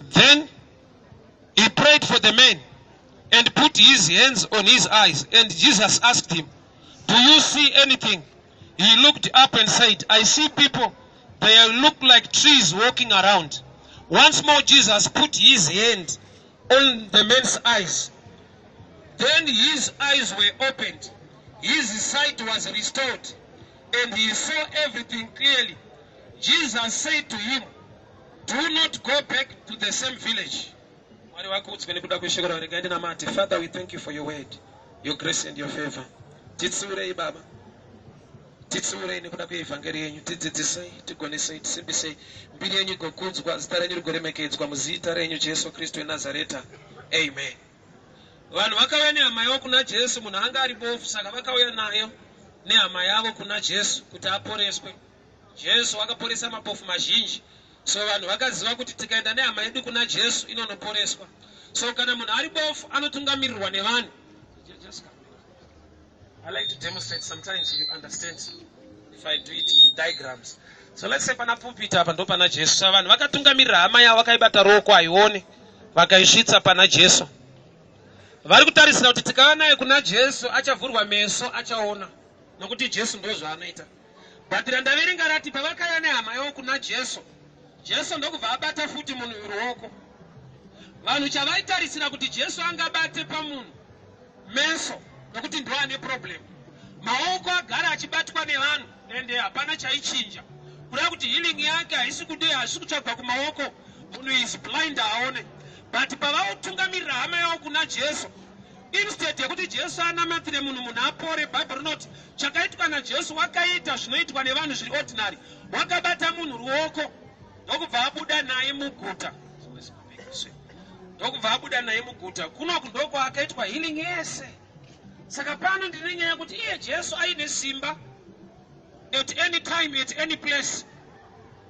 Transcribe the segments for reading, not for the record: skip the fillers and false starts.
Then he prayed for the man and put his hands on his eyes. And Jesus asked him, "Do you see anything?" He looked up and said, "I see people. They look like trees walking around." Once more, Jesus put his hand on the man's eyes. Then his eyes were opened, his sight was restored, and he saw everything clearly. Jesus said to him, "Do not go back to the same village." Mwari vakudzwe nekuda kweshoko ravo. Regai ndinamate. Father, we thank you for your word, your grace and your favor. Titsiurei, Baba, titsiurei nekuda kweevhangeri yenyu. Tidzidzisei, tigonesei, tisimbisei. Mbiri yenyu igokudzwa, zita renyu rigoremekedzwa, muzita renyu Jesu Kristu weNazareta, amen. Vanhu vakauya nehama yavo kuna Jesu. Munhu anga ari bofu, saka vakauya nayo nehama yavo kuna Jesu kuti aporeswe. Jesu akaporesa mapofu mazhinji, so vanhu vakaziva kuti tikaenda nehama yedu kuna Jesu inonoporeswa. So kana munhu ari bofu, anotungamirirwa nevanhu. Just come. I like to demonstrate. Sometimes you understand if I do it in diagrams. So let's say pana pulpit apa ndo pana Jesu. Saka vanhu vakatungamirira hama yavo, vakaibata ruoko, haione, vakaisvitsa pana Jesu. Vari kutarisira kuti tikava naye kuna Jesu achavhurwa meso, achaona, nokuti Jesu ndo zvaanoita. But randaverenga rati pavakauya nehama yavo kuna Jesu, Jesu ndokubva abata futi munhu ruoko. Vanhu chavaitarisira kuti Jesu angabate pamunhu meso, nokuti ndo ane problem. Maoko agara achibatwa nevanhu ende hapana chaichinja, kureva kuti healing yake haisi kude, haisi kutsvagwa kumaoko. Munhu is blind, aone. But pavautungamirira hama yavo kuna Jesu, instead yekuti Jesu anamatire munhu, munhu apore, Bhaibheri rinoti chakaitwa naJesu, wakaita zvinoitwa nevanhu zviri ordinary. Wakabata munhu ruoko, ndokubva abuda naye muguta, ndokubva abuda naye muguta. Kunoku ndokwaakaitwa healing yese. Saka pano ndine nyaya yekuti iye Jesu aine simba at any time, at any place.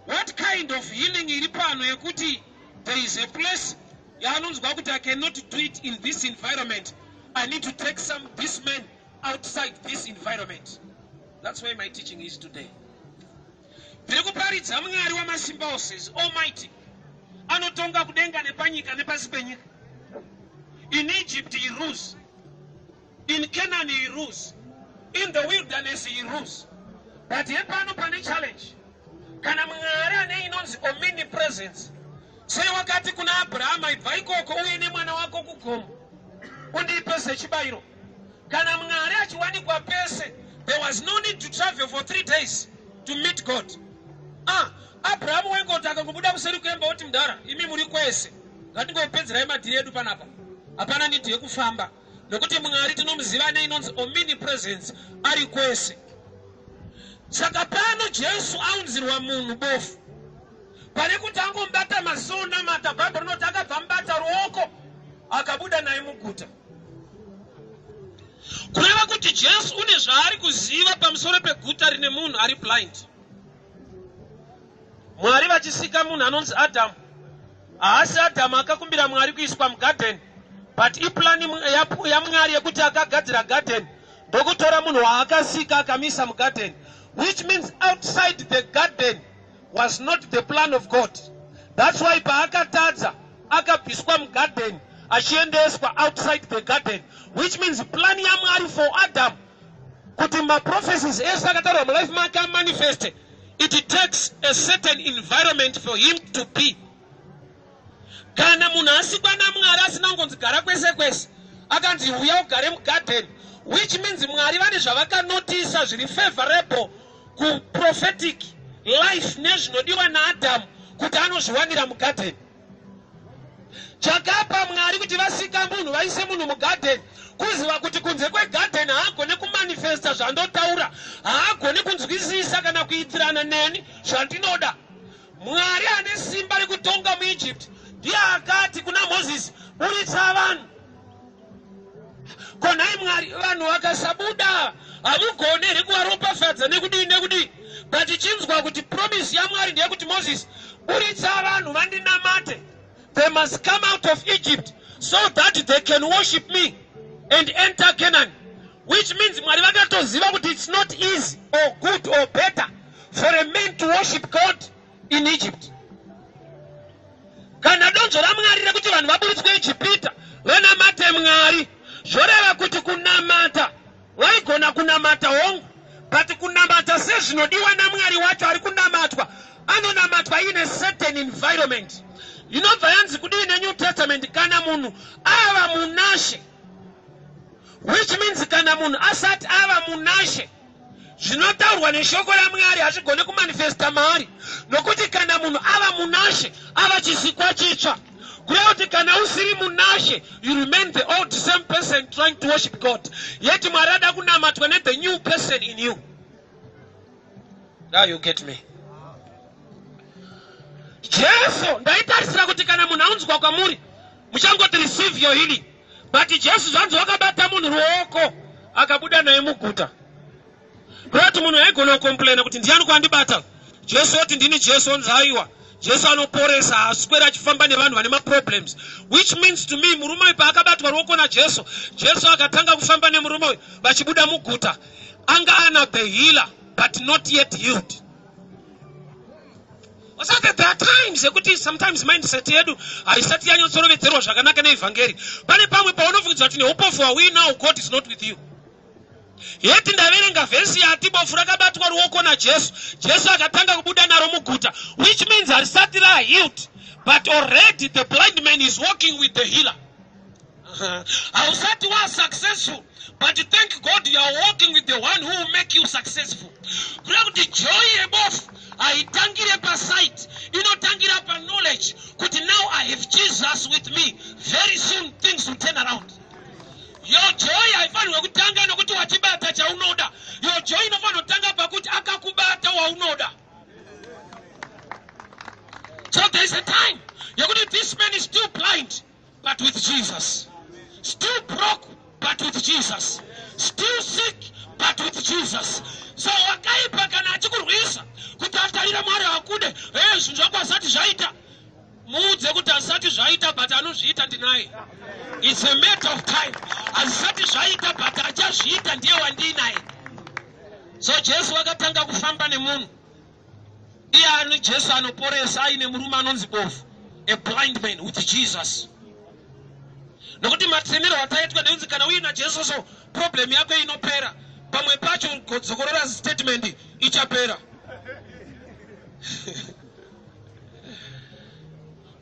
What kind of healing iri pano yekuti there is a place yaanonzwa kuti I cannot do it in this environment, I need to take some this man outside this environment? That's why my teaching is today. Ndiri kuparidza Mwari wamasimba ose, is almighty, anotonga kudenga nepanyika nepasi penyika. In Egypt he rules, in Canaan he rules, in the wilderness he rules. But hepano pane challenge. Kana Mwari ane inonzi omnipresence, sei wakati kuna Abrahama, "Ibva ikoko uye nemwana wako kugomo undipe sechibayiro"? Kana Mwari achiwanikwa pese, there was no need to travel for 3 days to meet God. Ah, Abrahamu waingoti akangobuda kuseri kuemba, oti, "Mudhara, imi muri kwese, ngatingopedzerai madhiri edu panapa." Hapana need yekufamba, nokuti Mwari tinomuziva neinonzi omnipresence, ari kwese. Saka pano Jesu aunzirwa munhu bofu. Pane kuti angomubata maziso onamata, Bhaibheri rinoti akabva mubata ruoko, akabuda naye muguta, kureva kuti Jesu une zvaari kuziva pamusoro peguta rine munhu ari blind. Mwari vachisika munhu anonzi Adhamu, haasi Adhamu akakumbira Mwari kuiswa mugadheni, but iplan yaMwari yekuti akagadzira gadheni, ndokutora munhu waakasika akamisa mugadheni, which means outside the garden was not the plan of God. That's why paakatadza akabviswa mugadheni achiendeswa outside the garden, which means plan yaMwari for Adam kuti maprophecies ese akataurwa mulife make amanifeste, it takes a certain environment for him to be. Kana munhu asikwa naMwari asina kungonzi gara kwese kwese, akanzi uya ugare mugadheni, which means Mwari vane zvavakanotisa zviri favorable kuprophetic life nezvinodiwa naAdhamu kuti anozviwanira mugadheni. Chakapa Mwari kuti vasika munhu, vaise munhu mugadheni, kuziva kuti kunze kwegadheni haagone kumanifesta zvandotaura, haagone kunzwisisa kana kuitirana neni zvandinoda. Mwari ane simba rekutonga muEgypt ndiye akati kuna Mozisi, "Buritsa vanhu." Konhai Mwari, vanhu vakasabuda hamugone here kuvaropafadza nekudii nekudii? But chinzwa kuti promise yaMwari ndeyekuti, "Mozisi, buritsa vanhu vandinamate. They must come out of Egypt so that they can worship me and enter Canaan," which means Mwari vakatoziva kuti it's not easy or good or better for a man to worship God in Egypt. Kana donzvo. Donzvo raMwari rekuti vanhu vaburitswe Ijipita vanamate Mwari, zvoreva kuti kunamata vaigona kunamata hongu, but kunamata sezvinodiwa naMwari wacho ari kunamatwa, anonamatwa in a certain environment. Inobva yanzi kudii neNew Testament? Kana munhu ava munashe, which means kana munhu asati ava munashe, zvinotaurwa neshoko raMwari hazvigone kumanifesta maari, nokuti kana munhu ava munashe, ava chisikwa chitsva. Kureva kuti kana usiri munashe, you remain the old same person trying to worship God, yet Mwari ada kunamatwa nethe new person in you. Now you get me? Jesu, ndaitarisira kuti kana munhu aunzwa kwamuri, muchangoti, "Receive your healing." But Jesu zvanzi wakabata munhu ruoko, akabuda naye muguta. Kureva kuti munhu aigona kucomplaina kuti, "Ndiani kwandibata?" Jesu oti, "Ndini Jesu." Onzi, "Aiwa, Jesu anoporesa, haasweri achifamba nevanhu vane maproblems." Which means to me, murume uyu paakabatwa ruoko naJesu, Jesu akatanga kufamba nemurume uyu vachibuda muguta, anga ana the healer but not yet healed. Saka there are times yekuti sometimes mindset yedu haisati yanyatsorovedzerwa zvakanaka neevhangeri. Pane pamwe paunofungidzwa kuti neupofu hwauinawo, God is not with you. Yeti ndaverenga vhesi yati bofu rakabatwa ruoko naJesu, Jesu akatanga kubuda naro muguta, which means harisati rahealed, but already the blind man is walking with the healer. Hausati wasuccessful, but thank God you are walking with the one who will make you successful. Kureva kuti joy yebofu haitangire pasight, inotangira paknowledge kuti now I have Jesus with me, very soon things will turn around. Your joy haifanirwe kutanga nokuti wachibata chaunoda. Your joy inofanira kutanga pakuti akakubata waunoda. So there is a time yekuti this man is still blind but with Jesus, still broke but with Jesus, still sick but with Jesus. So wakaipa kana achikurwisa kuti atarira, Mwari hakude, e zvinhu zvako asati zvaita, muudze kuti asati zvaita, but anozviita ndinaye. It's a matter of time. Hazvisati zvaita, but achazviita ndiye wandiinaye. So Jesu akatanga kufamba nemunhu iye ani? Jesu anoporesa aine murume anonzi bofu, a blind man with Jesus. Nokuti matrenero ataitwa nekunzi kana uina Jesu, so problem yako inopera. Pamwe pacho godzokorora statement, ichapera.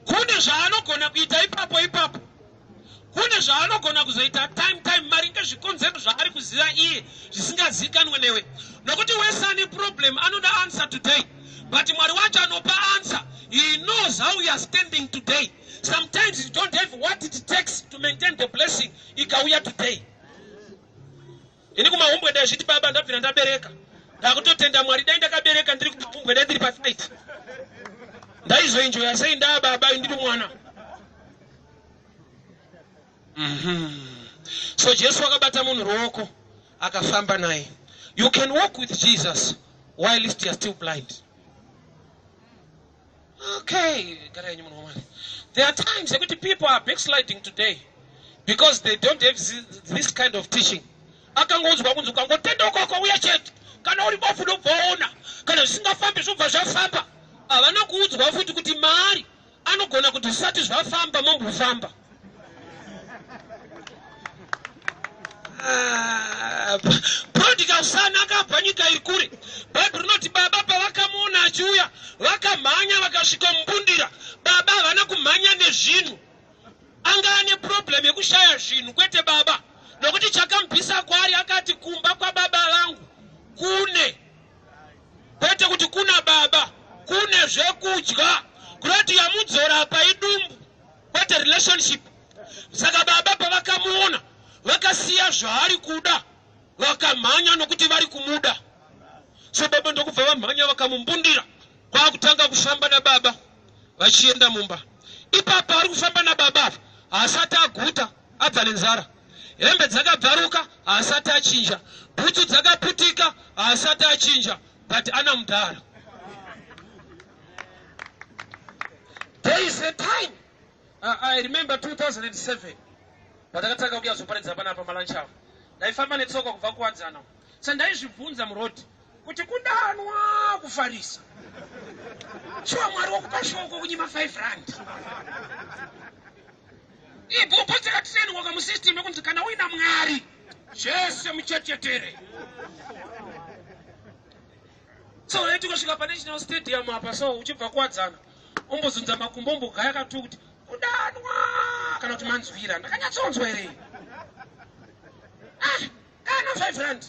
Kune zvaanogona kuita ipapo ipapo, kune zvaanogona kuzoita time time, maringe zvikonzero zvaari kuziva iye zvisingazivikanwe newe. Nokuti wese ane problem anoda answer today, but Mwari wacho anopa answer, he knows how we are standing today. Sometimes you don't have what it takes to maintain the blessing ikauya today. Ini kumahumbwe ndaizviti baba ndabvira ndabereka. Ndakutotenda Mwari, dai ndakabereka ndiri kumahumbwe, dai ndiri pafight, ndaizoenjoya sei ndaa baba ndiri mwana? So Jesu akabata munhu ruoko, akafamba naye. You can walk with Jesus whilst you are still blind. Okay, gara yenyu, munhu waMwari. There are times yekuti people are backsliding today because they don't have this kind of teaching. Akangoudzwa kunzi ukangotendeuka, ukauya chete, kana uri bofu unobva waona, kana zvisingafambi zvobva zvafamba. Havana kuudzwa futi kuti maari anogona kuti zvisati zvafamba mombofamba. Ah, prodigal son akabva nyika iri kure. Bhaibheri rinoti baba pavakamuona achiuya, vakamhanya vakasvika mumbundira. Baba havana kumhanya nezvinhu. Anga ane problem yekushaya zvinhu, kwete baba, nokuti chakamubvisa kwaari, akati, "Kumba kwababa vangu kune," kwete kuti kuna baba, "kune zvekudya." Kunoti yamudzora paidumbu, kwete relationship. Saka baba pavakamuona, vakasiya zvaari kuda, vakamhanya nokuti vari kumuda. So baba ndokubva vamhanya, vakamumbundira, kwakutanga kufamba nababa vachienda mumba. Ipapa ari kufamba nababa apa, haasati aguta, abva nenzara. Hembe dzakabvaruka, haasati achinja. Bhutsu dzakaputika, haasati achinja, but ana mudhara. There is a time, I remember 2007 patakatanga kuyazoparidza panapa malunch avo, ndaifamba netsoka kubva Kuwadzana. Sa ndaizvibvunza murodhi. Kuti kudanwa kufarisa. Shuwa Mwari wokupa shoko kunyima 5 rand. Ibhubhu dzakatisenwa kamusystem yekunzi kana uina Mwari zvese muchechetere. So waiti kusvika paNational Stadium apa so uchibva kuwadzana umbozunza makumbo umbogaya katu kuti kudanwa kana kuti manzwira ndakanyatsonzwa here? Ah, kana 5 rand.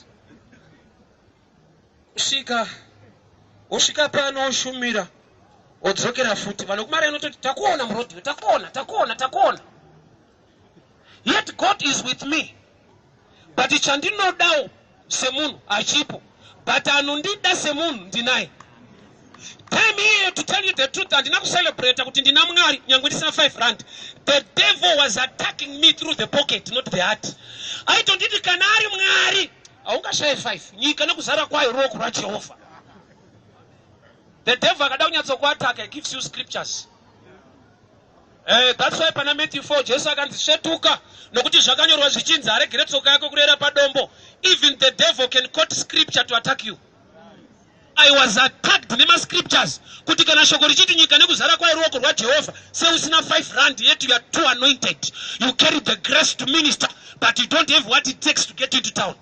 Kusvika wosvika pano woshumira wodzokera futi vanhu kumari anototi takuona murodhiyo takuona takuona takuona. Yet God is with me, but chandinodawo semunhu hachipo, but anondida semunhu ndinaye. Time iyeyo, to tell you the truth, handina kucelebrata kuti ndina Mwari nyange ndisina 5 rand. The devil was attacking me through the pocket, not the heart. Aitonditi kana ari Mwari haungashaye 5, nyika nekuzara kwayo ruoko rwaJehovha. The devil akada kunyatsokuataka, he gives you scriptures. That's why pana Matthew 4 Jesu akanzi, "Svetuka, nokuti zvakanyorwa zvichinzi, aregere tsoka yako kurera padombo." Even the devil can quote scripture to attack you. I was attacked nemascriptures kuti kana shoko richiti nyika nekuzara kwayo ruoko rwaJehovha, seusina 5 rand, yet you are too anointed, you carry the grace to minister, but you don't have what it takes to get into town.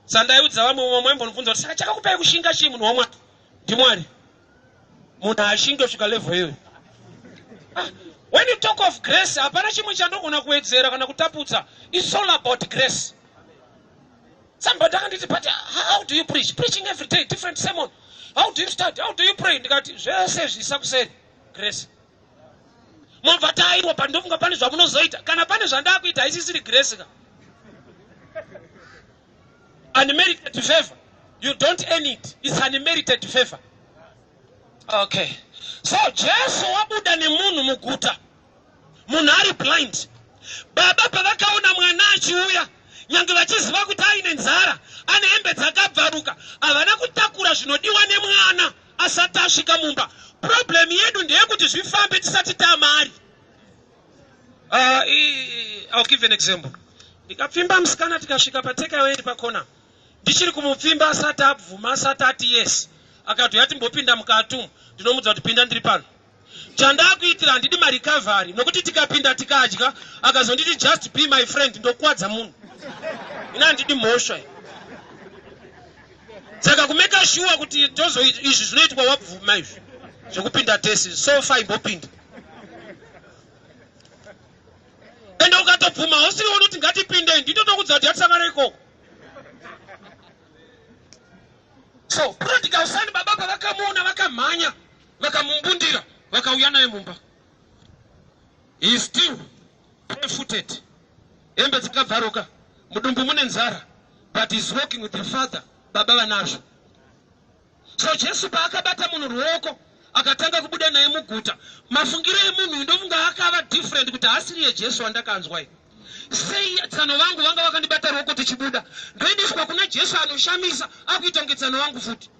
Sandaiudza vamwe, vamwe vaimbonibvunza kuti, "Saka chakakupai kushinga chii, munhu waMwari?" NdiMwari. Munhu ashinge kusvika level iyoyo. Ah, when you talk of grace, hapana chimwe chandogona kuwedzera kana kutaputsa. It's all about grace. Somebody akanditi, "But how do you preach, preaching every day, different sermon? How do you start? How do you pray?" Ndikati, "Zvese zvisa kuseri, grace." Mobva taiwa pandofunga pane zvamunozoita. Kana pane zvandakuita, haisisiri grace ka. Unmerited favor, you don't earn it, it's unmerited favor. Okay, so Jesu wabuda nemunhu muguta, munhu ari blind. Baba pavakaona mwana achiuya, nyange vachiziva kuti aine nzara, ane hembe dzakabvaruka, havana kutakura zvinodiwa nemwana asati asvika mumba. Problem yedu ndeyekuti zvifambe tisati tamari. I'll give an example. Ndikapfimba musikana, tikasvika patakeaway pakona, ndichiri kumupfimba asati abvuma, asati ati yes, akati, "Yatimbopinda mukati." Ndinomudza kuti, "Pinda, ndiri pano. Chandakuitira handidi marecovery, nokuti tikapinda tikadya, akazonditi, 'Just be my friend,' ndokwadza munhu. Ina handidi mhosva." Saka kumake sure kuti tozo izvi zvinoitwa wabvuma, izvi zvekupinda tesi so far imbopinda. Ende ukatobvuma, hausiri unoti ngatipindei, nditotokudza kuti yatisangana ikoko. So prodigal son, baba pavakamuona, vakamhanya, vakamumbundira, vakauya naye mumba. He is still barefooted, hembe dzakabvaruka, mudumbu mune nzara, but is walking with the father. Baba vanazvo. So Jesu paakabata munhu ruoko, akatanga kubuda naye muguta, mafungiro emunhu ndofunga akava different, kuti haasiriye Jesu wandakanzwai. Sei tsano vangu vanga vakandibata ruoko tichibuda, ndoendeswa kuna Jesu anoshamisa, akuita kunge tsano vangu futi?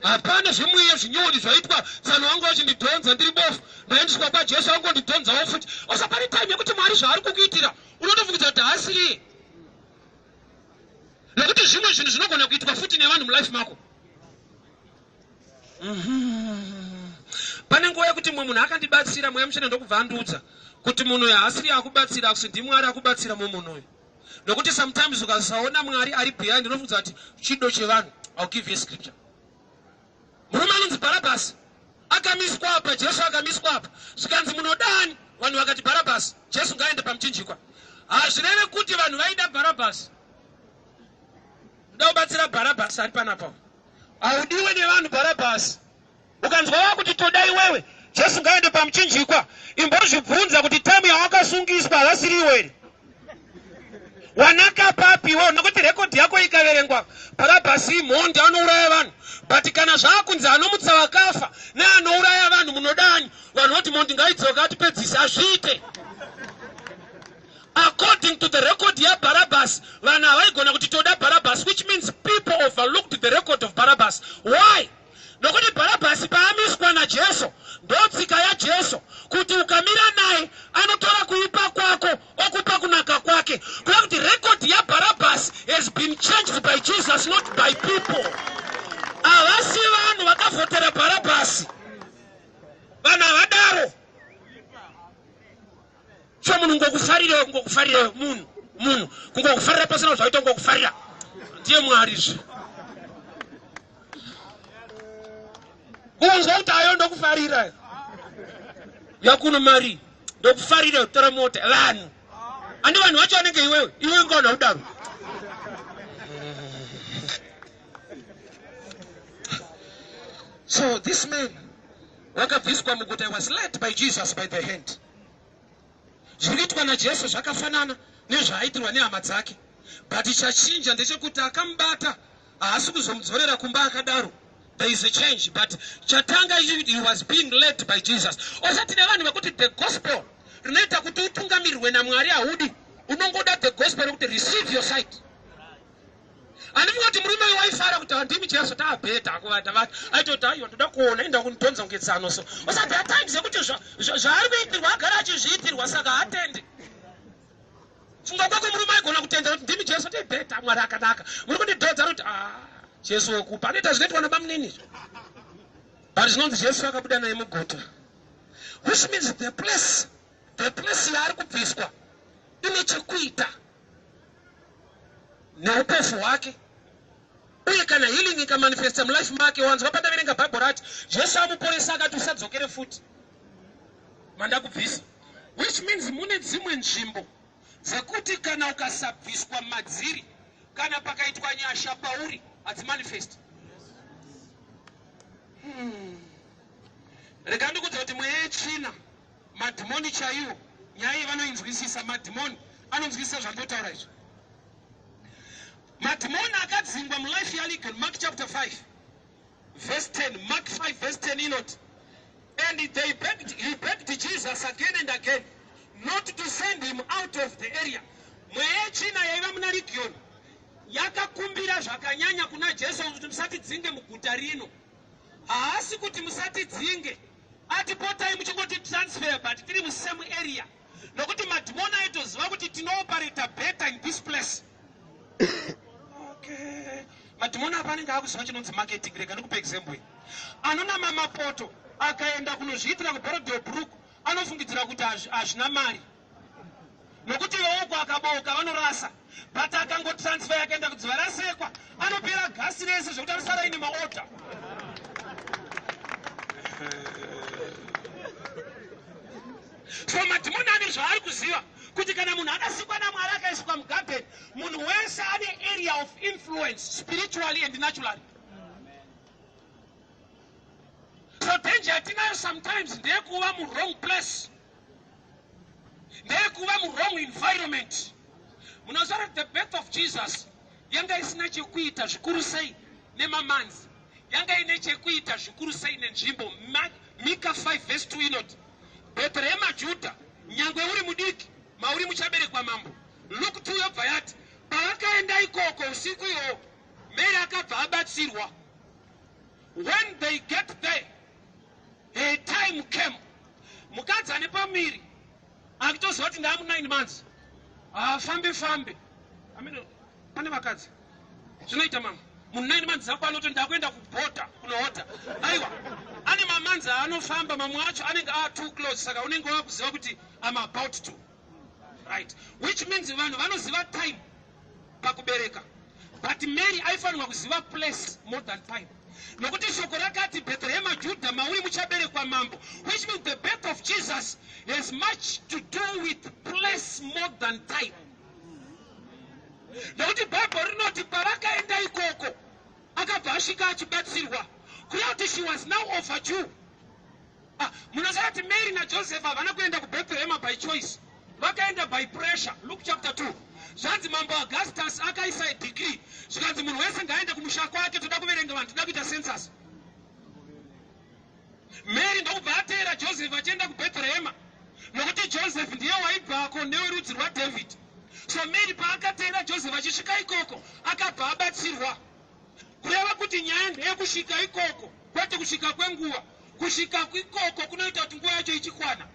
Hapana zvemweya zvinyowani zvaitwa. Tsano vangu vachindidhonza ndiri bofu, ndaendeswa kwaJesu angondidhonzawo futi. Osa pane time yekuti Mwari zvaari kukuitira unotofungidza kuti haasiriye, nekuti zvimwe zvinhu zvinogona kuitwa futi nevanhu mulife mako. Pane nguva yekuti mumwe munhu akandibatsira, Mweya Mutsvene ndokubva andiudza kuti munhu uyu haasiri akubatsira, akusi ndiMwari akubatsira mumunhu uyu, nokuti sometimes ukasaona Mwari ari behind, unofunza kuti chido chevanhu. I'll give you a scripture. Murume anonzi Bharabhasi akamiswa apa, Jesu akamiswa apa, zvikanzi, "Munodani?" Vanhu vakati, "Bharabhasi, Jesu ngaende pamuchinjikwa." Hazvireve kuti vanhu vaida Bharabhasi. Ndoda kubatsira Bharabhasi ari panapa. Haudiwe nevanhu, Bharabhasi. Ukanzwa wakuti toda iwewe, Jesu ngaende pamuchinjikwa, imbozvibvunza kuti time yawakasungiswa havasiri iwe here? Wanaka papi iwewe? Nokuti record yako ikaverengwa, Bharabhasi imhondi, anouraya vanhu. But kana zvaakunzi anomutsa vakafa neanouraya vanhu, munodani? Vanhu voti, "Mhondi ngaidzoka atipedzise." Hazviite. According to the record yaBharabhasi, vanhu havaigona kuti toda Bharabhasi, which means people overlooked the record of Bharabhasi. Why? Nokuti Bharabhasi paamiswa naJesu, ndotsika yaJesu kuti ukamira naye anotora kuipa kwako okupa kunaka kwake, kuva kuti record yaBharabhasi has been changed by Jesus, not by people. Havasi vanhu vakavhotera Bharabhasi. Vanhu havadaro. So munhu ngokufarira, kungokufarira munhu, munhu kungokufarira pasina zvaita, kungokufarira ndiye Mwari zve. Kunzwa kuti ayo ndokufarira yakuno mari, ndokufarira kutora mota, vanhu handi vanhu vacho vanenge iwewe, iwe ngaona kudaro. So this man wakabviswa muguta, was led by Jesus by the hand. Zviri kuitwa naJesu zvakafanana nezvaaitirwa nehama dzake, but chachinja ndechekuti akamubata haasi kuzomudzorera kumba akadaro. There is a change, but chatanga, he was being led by Jesus. Osati nevanhu vekuti the gospel rinoita kuti utungamirirwe naMwari haudi, unongoda the gospel rekuti receive your sight. Handifunga kuti murume uyu waifara kuti handimi Jesu taabhedha akuvata vata, aitoti aiwa, ndoda kuona, enda kundidhonza kunge tsano. So osati there are times yekuti zvaari kuitirwa agara achizviitirwa, saka haatende. Funga kwako, murume aigona kutenda kuti ndimi Jesu, tibhedha, Mwari akanaka, muri kundidhonza kuti ah, Jesu wekupa anoita zvinoitwa nabamunini. But zvinonzi Jesu akabuda naye muguta, which means the place yaari kubviswa ine chekuita neupofu hwake. Uye kana healing ikamanifesta mulife make, wanzwa pandaverenga Bhaibheri rati Jesu amuporesa, akati usadzokere futi mandakubvisa, which means mune dzimwe nzvimbo dzekuti kana ukasabviswa madziri, kana pakaitwa nyasha pauri, hadzimanifesti. Rega ndikudza kuti mweya yetsvina, madhimoni chaiwo, nyaya iyi vanoinzwisisa. Madhimoni anonzwisisa zvandotaura izvi. Madhimoni akadzingwa mulife yaLegion. Mark chapter 5 verse 10. Mark 5 verse 10 inoti, "And they begged, he begged Jesus again and again not to send him out of the area." Mweya yetsvina yaiva muna Legion yakakumbira zvakanyanya kuna Jesu kuti musatidzinge muguta rino. Haasi kuti musatidzinge, ati potai muchingoti transfer, but tiri musame area, nokuti madhimoni aitoziva kuti tinooperata better in this place. Okay, madhimoni apa anenge akuziva chinonzi marketing. Rega ndikupe example iyi. Anonama mapoto akaenda kunozviitira kuBorrowdale Brooke, anofungidzira kuti hazvina mari, nokuti veuko akaboka vanorasa, but akangotransfer akaenda kudziva rasekwa, anopera gasi rese zvekuti anosara ine maorder. So madhimoni ane zvaari kuziva kuti kana munhu akasikwa naMwari, akaiswa mugadheni, munhu wese ane area of influence spiritually and naturally. So danger yatinayo sometimes ndeyekuva muwrong place, ndeyekuva muwrong environment. Munoziva kuti the birth of Jesus yanga isina chekuita zvikuru sei nemamanzi, yanga ine chekuita zvikuru sei nenzvimbo. Mika 5 verse 2 inoti, "Bheterehema Judha, nyangwe uri mudiki, mauri muchaberekwa mambo." Luke 2 yobva yati pavakaenda ikoko usiku ihwohwo, Mary akabva abatsirwa. When they get there, a time came. Mukadzi ane pamiri akitoziva kuti ndaamu 9 months, haafambe fambe. Amene, pane vakadzi zvinoita mama munhu 9 months ako anoti ndakuenda kubhodha kunohodha. Aiwa, ane mamanzi aanofamba, mamwe acho anenge a too close, saka unenge wakuziva kuti am about to, right? Which means vanhu vanoziva time pakubereka, but Mary aifanirwa kuziva place more than time, nokuti shoko rakati, "Bhethlehema Judha, mauri muchaberekwa mambo," which means the birth of Jesus has much to do with place more than time, nokuti Bhaibheri rinoti pavakaenda ikoko akabva asvika achibatsirwa, kureva kuti she was now overdue. Ah, munoziva kuti Mary naJoseph havana kuenda kuBhethlehema by choice, vakaenda by pressure. Luke chapter 2, zvanzi Mambo Augustus akaisa decree, zvikanzi munhu wese ngaaende kumusha kwake, toda kuverenga vanhu, toda kuita census. Mary ndokubva ateera Joseph achienda kuBhethlehema, nokuti Joseph ndiye waibvako newerudzi rwaDavid. So Mary paakateera Joseph achisvika ikoko, akabva abatsirwa, kureva kuti nyaya ndeyekusvika ikoko, kwete kusvika kwenguva. Kusvika ikoko kunoita kuti nguva yacho ichikwana.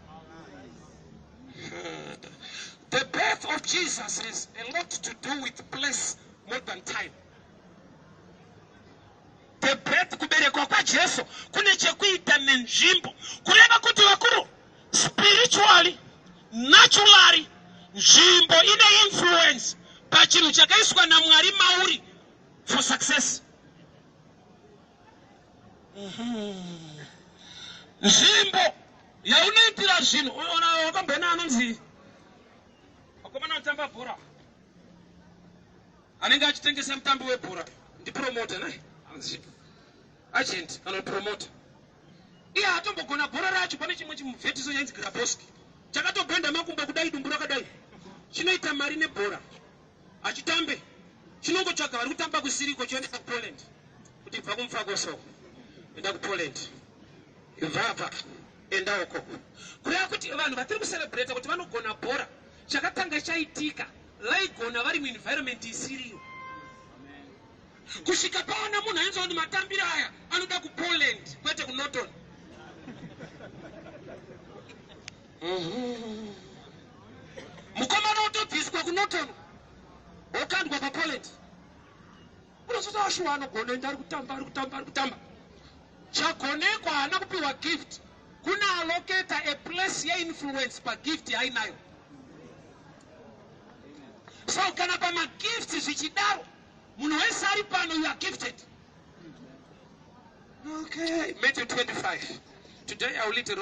The birth of Jesus has a lot to do with place more than time. The birth, kuberekwa kwaJesu, kune chekuita nenzvimbo. Kureva kuti, vakuru, spiritually, naturally, nzvimbo ine influence pachinhu chakaiswa naMwari mauri for success. Nzvimbo yaunoitira zvinhu. Ona, wakamboona anonzi vakomana vanotamba bhora, anenge achitengesa mutambo webhora, ndipromoter ne anzi agent kana promoter. Iye atombogona bhora racho. Pane chimwe chimuvhetiso chainzi Graboski, chakatobhenda makumbo kudai, dumbu rakadai, chinoita mari nebhora. Achitambe, chinongotsvaga vari kutamba kusiriko, choendesa kuPoland, kuti bva kuMufakose, enda kuPoland, ibva apa, enda uko. Kureva kuti vanhu vatiri kucelebrata kuti vanogona bhora, chakatanga chaitika, vaigona vari muenvironment isiriyo, kusvika paona munhu ainzwa kuti matambiro aya anoda kuPoland, kwete kuNorton. Mukomana otobviswa kuNorton, okandwa paPoland. Unozoti ashuwa anogona, ende ari kutamba, ari kutamba, ari kutamba. Chagonekwa, haana kupiwa gift. Kuna allocata a place yeinfluence pagift yaainayo. So kana pamagifts zvichidaro, munhu wese ari pano, you are gifted. Okay, Matthew 25. Today I will read a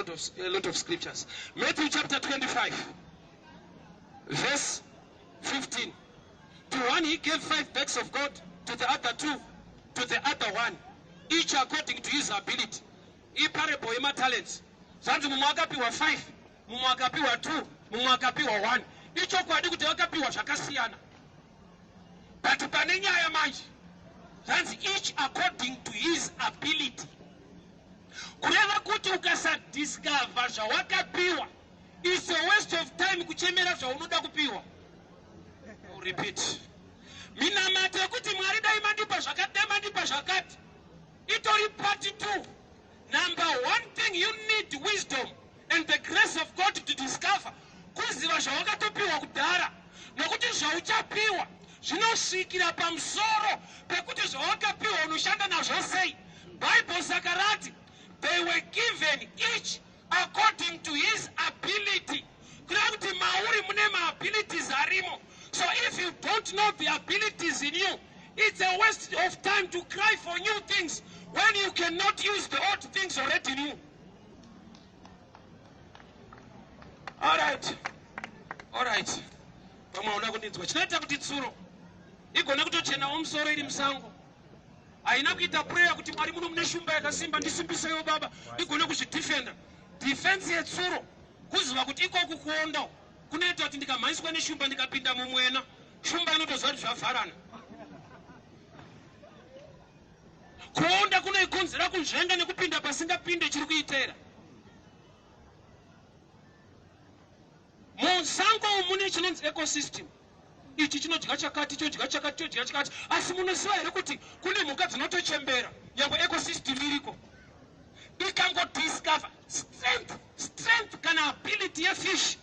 lot of scriptures. Matthew chapter 25, verse 15. To one he gave five bags of gold, to the other two, to the other one, each according to his ability. Iparable yematalents. Zvanzi mumwe akapiwa 5, mumwe akapiwa 2, mumwe akapiwa 1. Ichokwadi kuti vakapiwa zvakasiyana, but pane nyaya manje. Zvanzi each according to his ability. Kureva kuti ukasadiscover zvawakapiwa, it's a waste of time kuchemera zvaunoda kupiwa. I'll repeat, minamato yekuti Mwari dai mandipa zvakati, dai mandipa zvakati, itori part 2. Number one thing, you need wisdom and the grace of God to discover, kuziva zvawakatopiwa kudhara, nokuti zvauchapiwa zvinosvikira pamusoro pekuti zvawakapiwa unoshanda nazvo sei. Bible saka rati they were given each according to his ability. Kureva kuti mauri mune maabilities arimo. So if you don't know the abilities in you, it's a waste of time to cry for new things when you cannot use the old things already in you. All right, pamwe hauna kundinzwa. Chinoita kuti tsuro igone kutochenawo musoro iri musango, haina kuita prayer kuti, "Mwari, muno mune shumba yakasimba, ndisimbisewo baba, ndigone kuzvidefenda." Defense yetsuro kuziva kuti ikoku kuonda kunoita kuti ndikamhanyiswa neshumba, ndikapinda mumwena, shumba inotoziva kuti zvavharana. Kuonda kunoikonzera kunzvenga nekupinda pasingapinde chiri kuitera. Musango umu mune chinonzi ecosystem. Ichi chinodya chakati, chodya chakati, chodya chakati. Asi munoziva here kuti kune mhuka dzinotochembera nyangwe ecosystem iriko? Ikangodiscover strength kana ability yefish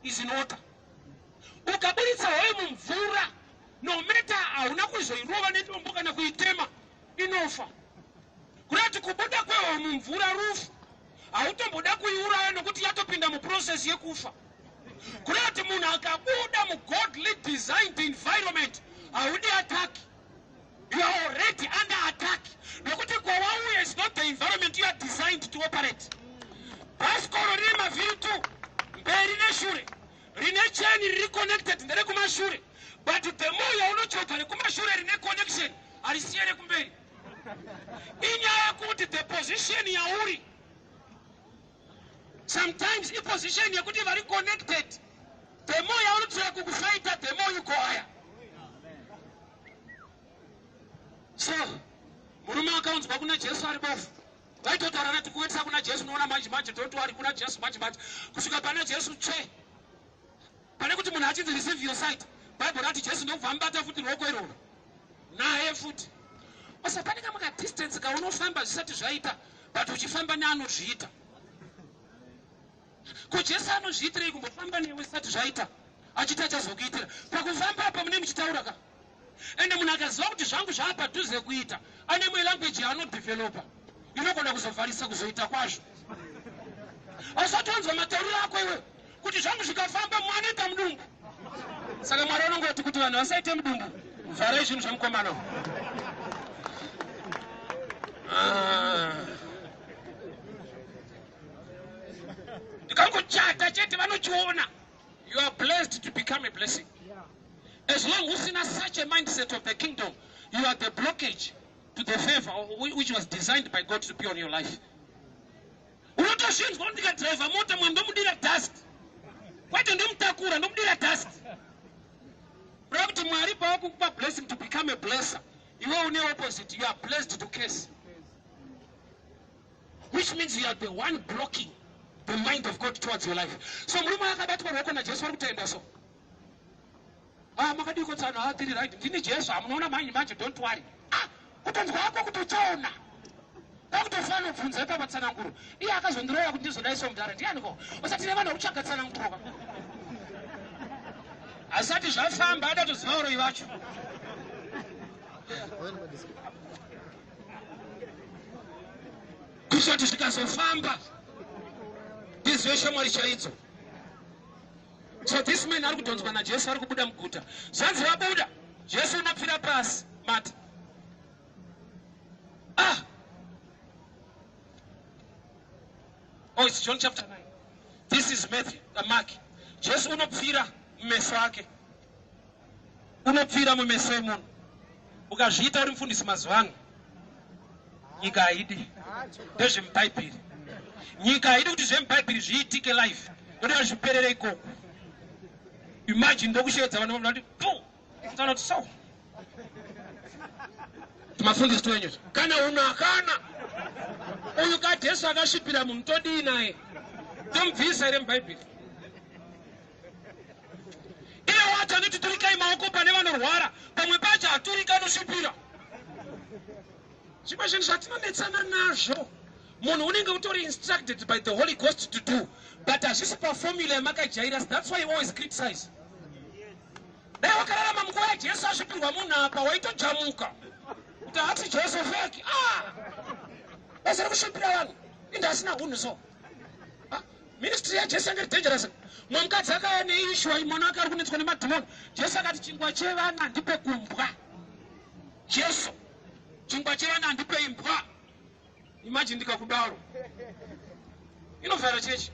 is in water. Ukaburitsa hove mumvura, no matter hauna kuzoirova nedombo kana kuitema, inofa. Kureva kuti kubuda kwehove mumvura rufu. Hautomboda kuiuraya nokuti yatopinda muprocess yekufa. Kureva kuti munhu akabuda mugodly designed environment, haudi attack, you are already under attack, nokuti kwawauya is not the environment you are designed to operate. Bhasikoro rine mavhiri 2, mberi neshure. Rine cheni riri connected nderekumashure, but the more yaunochovha rekumashure rine connection, harisiye rekumberi. Inyaya yekuti the position yauri sometimes iposition yekuti vari connected, the more yaunotsvaka kukufaita, the more you go higher. So murume akaunzwa kuna Jesu ari bofu. Vaitotaura nati kuendesa kuna Jesu, unoona manje manje, toti ari kuna Jesu manje manje, kusvika pana Jesu tsve. Pane kuti munhu achinzi, "Receive your sight," Bhaibheri rati Jesu ndokubva amubata futi ruoko iroro, naye futi osa. Pane kamwe kadistance kaunofamba zvisati zvaita, but uchifamba neanozviita. Ko Jesu anozviitirei kumbofamba newe zvisati zvaita, achiti achazokuitira? Pakufamba apa mune muchitaura ka. Ende munhu akaziva kuti zvangu zvaapadhuze kuita, ane imwe language yaanodevelopa inogona kuzovharisa kuzoita kwazvo. Hausati wanzwa matauriro ako iwe kuti zvangu zvikafamba mwana mudumbu. Saka Mwari vanongoti kuti vanhu vasaite mudumbu, vharai zvinhu zvemukomana. Ah. Ndikangochata chete vanochiona. You are blessed to become a blessing. As long usina such a mindset of the kingdom, you are the blockage to the favor which was designed by God to be on your life. Unotozvinzwa, ndikadhiraivha mota mwe ndomudira dust, kwete ndomutakura, ndomudira dust. Kureva kuti Mwari pavakukupa blessing to become a blesser, iwe une opposite, you are blessed to curse, which means you are the one blocking the mind of God towards your life. So murume akabatwa ruoko naJesu, ari kutoenda so. Ah, makadiko tsano? Ah, tiri right. Ndini Jesu, hamunoona manje manje, don't worry. Ah, kutonzwa ako kuti uchaona, kwakutofana ubvunza ipapa tsananguro. Iye akazondiroya kuti ndizodai so mudhara ndianiko? Usati nevanhu vakutsvaga tsananguro ka, asati zvafamba ada toziva uroyi vacho. Kuzoti zvikazofamba ndizive shamwari chaidzo. So this man ari kudhonzwa naJesu, ari kubuda muguta. Zvanzi vabuda, Jesu unopfira pasi mati. Ah, oh, it's John chapter 9. This is Matthew, Mark. Jesu unopfira mumeso ake, unopfira mumeso emunhu. Ukazviita uri mufundisi mazuva ano, nyika haidi. Ndezvemubhaibheri. Nyika haidi kuti zvemubhaibheri zviitike life, ndoda zviperere ikoko. Imagine ndokushevedza vanhu vati pu taura kuti so timafundisi twenyu kana unhu akana uyu kaJesu akasvipira munhu, todii naye? Tomubvisa here mubhaibheri? Iye wacho anoti turikai maoko pane vanorwara, pamwe pacho haturika, anosvipira. Zvimwe zvinhu zvatinonetsana nazvo, munhu unenge utori instructed by the Holy Ghost to do, but hazvisi paformula yamakajaira. That's why you always criticize. Dai wakararama munguva yaJesu asvipirwa munhu apa, waitojamuka kuti hasi Jesu, fake. Ah, basa rekusvipira vanhu inde asina hunhu. So ministry yaJesu yanga iri dangerous. Mumwe mukadzi akauya neissue, mwana wake ari kunetswa nemadhimoni. Jesu akati, "Chingwa chevana ndipe kumbwa." Jesu, "Chingwa chevana handipe imbwa." Imagine ndikakudaro, inovhara chechi.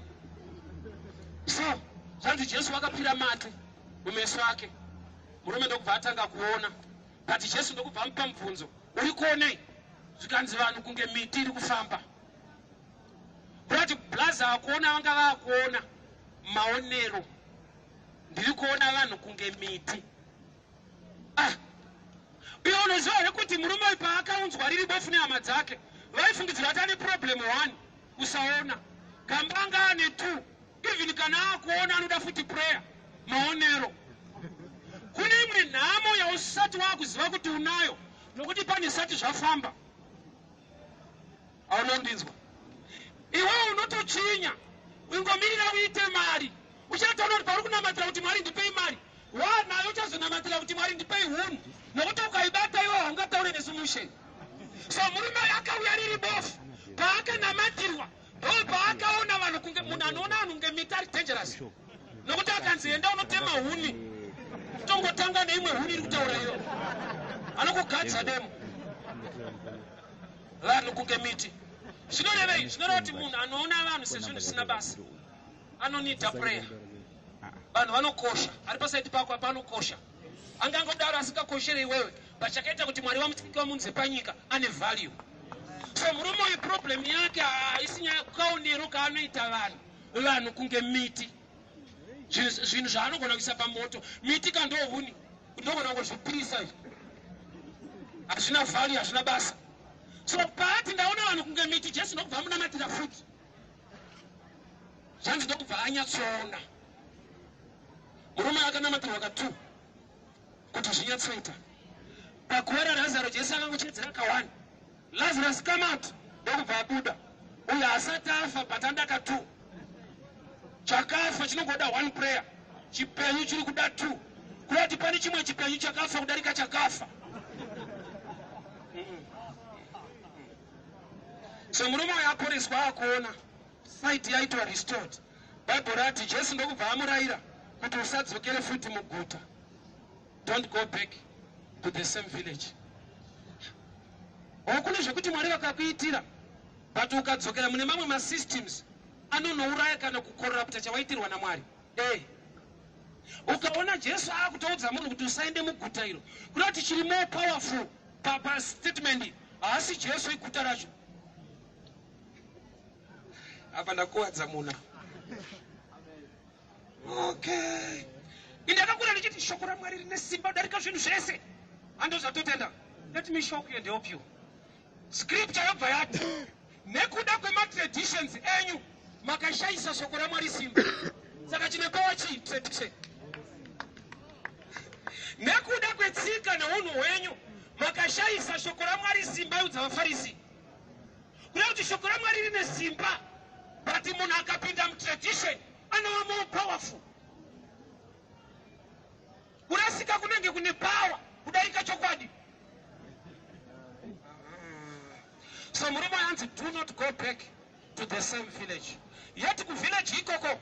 So zvanzi Jesu vakapfira mate mumeso ake, murume ndokubva atanga kuona. But Jesu ndokubva amupa mubvunzo, "Uri kuonei?" Zvikanzi, "Vanhu kunge miti iri kufamba." Kurati blaza akuona, vanga vaakuona maonero, ndiri kuona vanhu kunge miti. Ah, uye unoziva here kuti murume uyu paakaunzwa riri bofu nehama dzake, vaifungidzira kuti ane problem one, kusaona. Gamba anga ane two. Even kana akuona, anoda futi prayer, maonero. Kune imwe nhamo yausati waakuziva kuti unayo nokuti pane sati zvafamba. Haunondinzwa iwewe, unotochinya ingomirira uite mari. Uchatoona kuti pauri kunamatira kuti Mwari ndipei mari, wanayo uchazonamatira kuti Mwari ndipei hunhu, nokuti ukaibata iwe haungataure nesolution. So murume akauya riri bofu, paakanamatirwa ndo paakaona vanhu kunge, munhu anoona vanhu kunge miti ari dangerous, nokuti akanzi enda unotema huni, tongotanga neimwe huni iri kutaura iyo, anokugadza demo. Vanhu kunge miti zvinorevei? Zvinoreva kuti munhu anoona vanhu sezvinhu zvisina basa anoneeda prayer. Vanhu vanokosha. Ari paside pako apa anokosha, angangodaro asingakosheri iwewe, but chakaita kuti Mwari vamutsike vamunze panyika, ane value. So murume uyu problem yake haisi nyaya, kaonero kaanoita vanhu, vanhu kunge miti, zvinhu zvaanogona kuisa pamoto. Miti kandohuni, ndogona kungozvipisa izvi, hazvina value, hazvina basa. So paati ndaona vanhu kunge miti, Jesu ndokubva amunamatira futi. Zvanzi ndokubva anyatsoona. Murume akanamatirwa ka2 kuti zvinyatsoita. Paguva raRazaro, Jesu akangochedzera ka1, "Lazarus, come out," ndokubva abuda. Uyo asati afa, but anda ka2. Chakafa chinongoda one prayer, chipenyu chiri kuda two. Kureva kuti pane chimwe chipenyu chakafa kudarika chakafa. So murume uyu aporeswa, akuona, sight yaitwa restored. Bhaibheri rati Jesu ndokubva amurayira kuti usadzokere futi muguta. Don't go back to the same village. Kune zvekuti Mwari vakakuitira, but ukadzokera mune mamwe masystems anonouraya kana kucorrupta chawaitirwa naMwari. Ukaona Jesu akutoudza munhu kuti usaende muguta iro, kuda kuti chiri more powerful pastatement haasi Jesu, iguta racho. Apa ndakuwadza muna. Okay, indakakura ndichiti shoko raMwari rine simba kudarika zvinhu zvese, handozvatotenda. Let me shock you and help you. Scripture yobva yati nekuda kwematraditions enyu makashayisa shoko raMwari simba. Saka chine power chii? Tradition. Nekuda kwetsika neunhu hwenyu makashayisa shoko raMwari simba, iudza vaFarisi. Kuda kuti shoko raMwari rine simba, but munhu akapinda mutradition anova more powerful. Kurasika kunenge kune power kudarika chokwadi. So murume anzi, "Do not go back to the same village." Yet kuvillage ikoko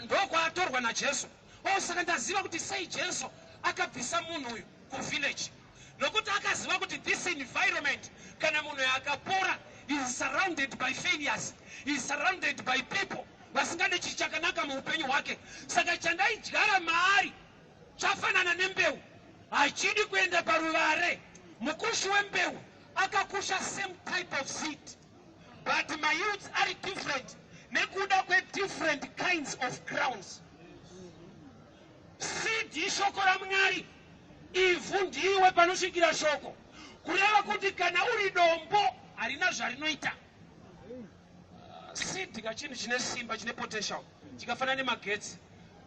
ndokwaatorwa naJesu. O, saka ndaziva kuti sei Jesu akabvisa munhu uyu kuvillage, nokuti akaziva kuti this environment, kana munhu akapora, is surrounded by failures, is surrounded by people vasingade chii chakanaka muupenyu hwake. Saka chandaidyara maari chafanana nembeu, hachidi kuenda paruvare. Mukushi wembeu akakusha same type of seed, but mayields ari different nekuda kwedifferent kinds of grounds. Seed ishoko raMwari, ivhu ndiwe panosvikira shoko. Kureva kuti kana uri dombo harina zvarinoita. Seed kachinhu chine simba, chine potential, chikafanana nemagetsi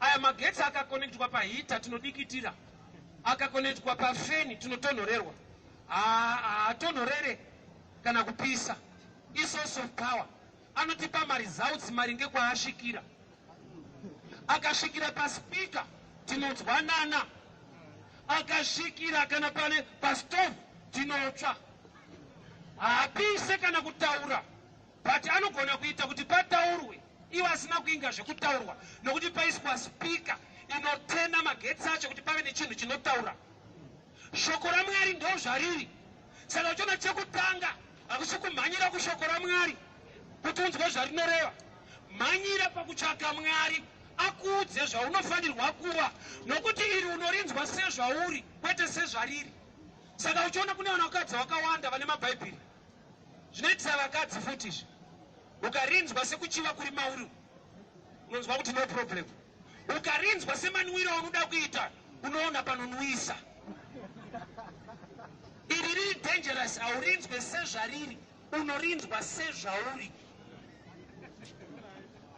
aya. Magetsi akaconnectwa paheater tinodikitira, akaconnectwa pafeni tinotonhorerwa. Haatonhorere kana kupisa, isource of power. Anotipa maresults maringe kwaasvikira. Akasvikira paspeaker tinonzwanana, akasvikira kana pane pastove tinotsva. Haapise kana kutaura, but anogona kuita kuti pataurwe iwo asina kuinga zvekutaurwa, nokuti paiswa speaker inotena magetsi acho kuti pave nechinhu chinotaura. Shoko raMwari ndo zvariri. Saka uchiona, chekutanga hakusi kumhanyira kushoko raMwari kuti unzwe zvarinoreva. Mhanyira pakutsvaka Mwari akuudze zvaunofanirwa kuva, nokuti iri unorinzwa sezvauri, kwete sezvariri. Saka uchiona kune vanakadzi vakawanda vane mabhaibheri, zvinoitisa vakadzi futi izvi. Ukarinzwa sekuchiva kuri mauri, unonzwa kuti no problem. Ukarinzwa semanwiro aunoda kuita, unoona panonwisa. Iri riri dangerous, haurinzwe sezvariri, unorinzwa sezvauri.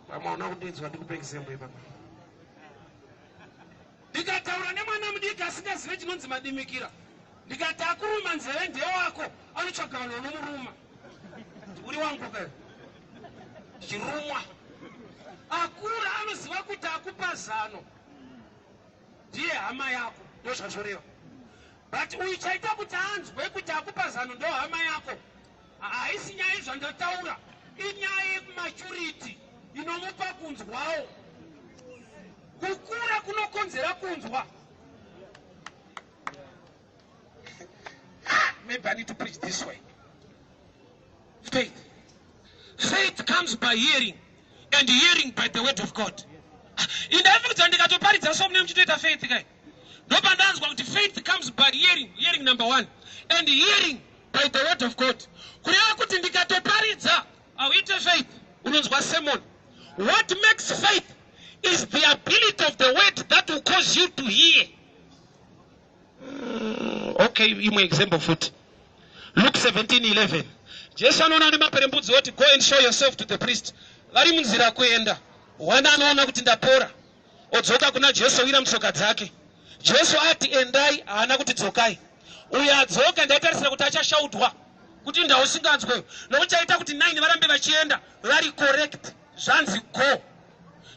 Pamwe hauna kundinzwa. Ndikupe example ipapa. Ndikataura nemwana mudiki asingazive chinonzi madimikira, ndikati akuruma nzeve ndewako, anotsvaga vanhu vanomuruma. Uri wangu ka, ndichirumwa. Akura anoziva kuti akupa zano ndiye hama yako, ndo zvazvoreva. But uyu chaita kuti anzwe kuti akupa zano ndo hama yako haisi nyaya yezvandotaura, inyaya yematurity inomupa kunzwawo. Kukura kunokonzera kunzwa. Maybe I need to preach this way. Faith. Faith comes by hearing, and hearing by the word of God. Indaifungidza ndikatoparidza so mune muchitoita faith kai. Ndopandanzwa kuti faith comes by hearing, hearing number one, and hearing by the word of God. Kureva kuti ndikatoparidza hauite faith, unonzwa sermon. What makes faith is the ability of the word that will cause you to hear. Okay, imwe example futi. Luke 17:11. Jesu anoona nemaperembudzi oti, "Go and show yourself to the priest." Vari munzira kuenda, wana anoona kuti ndapora, odzoka kuna Jesu, wira mutsoka dzake. Jesu ati endai, haana kuti dzokai. Uyo adzoka ndaitarisira kuti achashaudwa kuti ndausinganzwe, nokuti chaita kuti 9 varambe vachienda vari correct. Zvanzi go.